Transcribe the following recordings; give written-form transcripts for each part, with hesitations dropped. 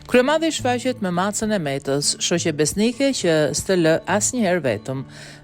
Kryemadhi shfaqet me macen e Metës, shoqe besnike që s'të lë asnjëherë vetëm.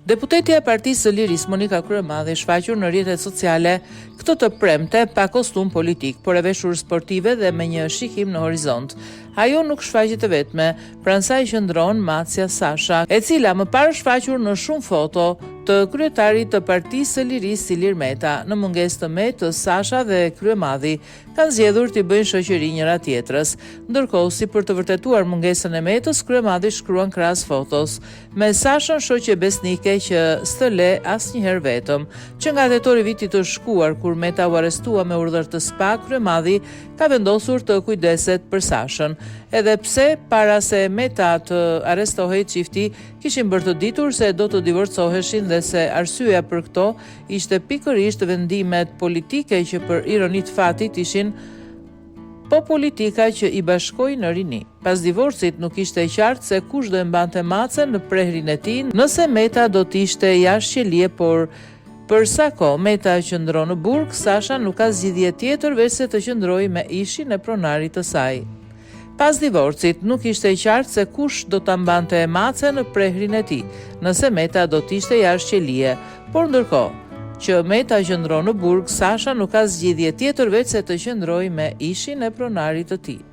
Deputetja e Partisë së Lirisë, Monika Kryemadhi, shfaqur në rrjetet sociale këtë të premte pa kostum politik, por e veshur sportive dhe me një shikim në horizont. Ajo nuk shfaqet e vetme, pranë saj qëndron macja Sasha, e cila më parë është shfaqur në shumë foto të kryetarit të Partisë së Lirisë Ilir Meta. Në mungesë të Metës, Sasha dhe Kryemadhi kanë zgjedhur t'i bëjnë shoqëri njëra-tjetrës. Ndërkohë, si për të vërtetuar mungesën e Metës, Kryemadhi shkruan krahas fotos, Me Sashën shoqe besnike që s'të le asnjëherë vetëm. Që nga tetori i vitit të shkuar, kur Meta u arrestua me urdhër të SPAK, Kryemadhi ka vendosur të kujdeset për Sashën. Edhe pse para se Meta të arrestohej, çifti kishin bërë të ditur se do të divorcoheshin dhe se arsyeja për këto ishte pikërisht vendimet politike që për ironi të fatit ishin po politika që i bashkoi në rini. Pas divorcit nuk ishte e qartë se kush do e mbante macen në prehrin e tij nëse Meta do të ishte jashtë qelie por për sa kohë Meta qëndron në burg, Sasha nuk ka zgjidhje tjetër veçse të qëndrojë me ishin e pronarit të saj. Pas divorcit, nuk ishte e qartë se kush do ta mbante macen në prehrin e tij, nëse Meta do të ishte jashtë qelie. Por ndërkohë që Meta qëndron në burg, Sasha nuk ka zgjidhje tjetër veçse të qëndrojë me ishin e pronarit të tij.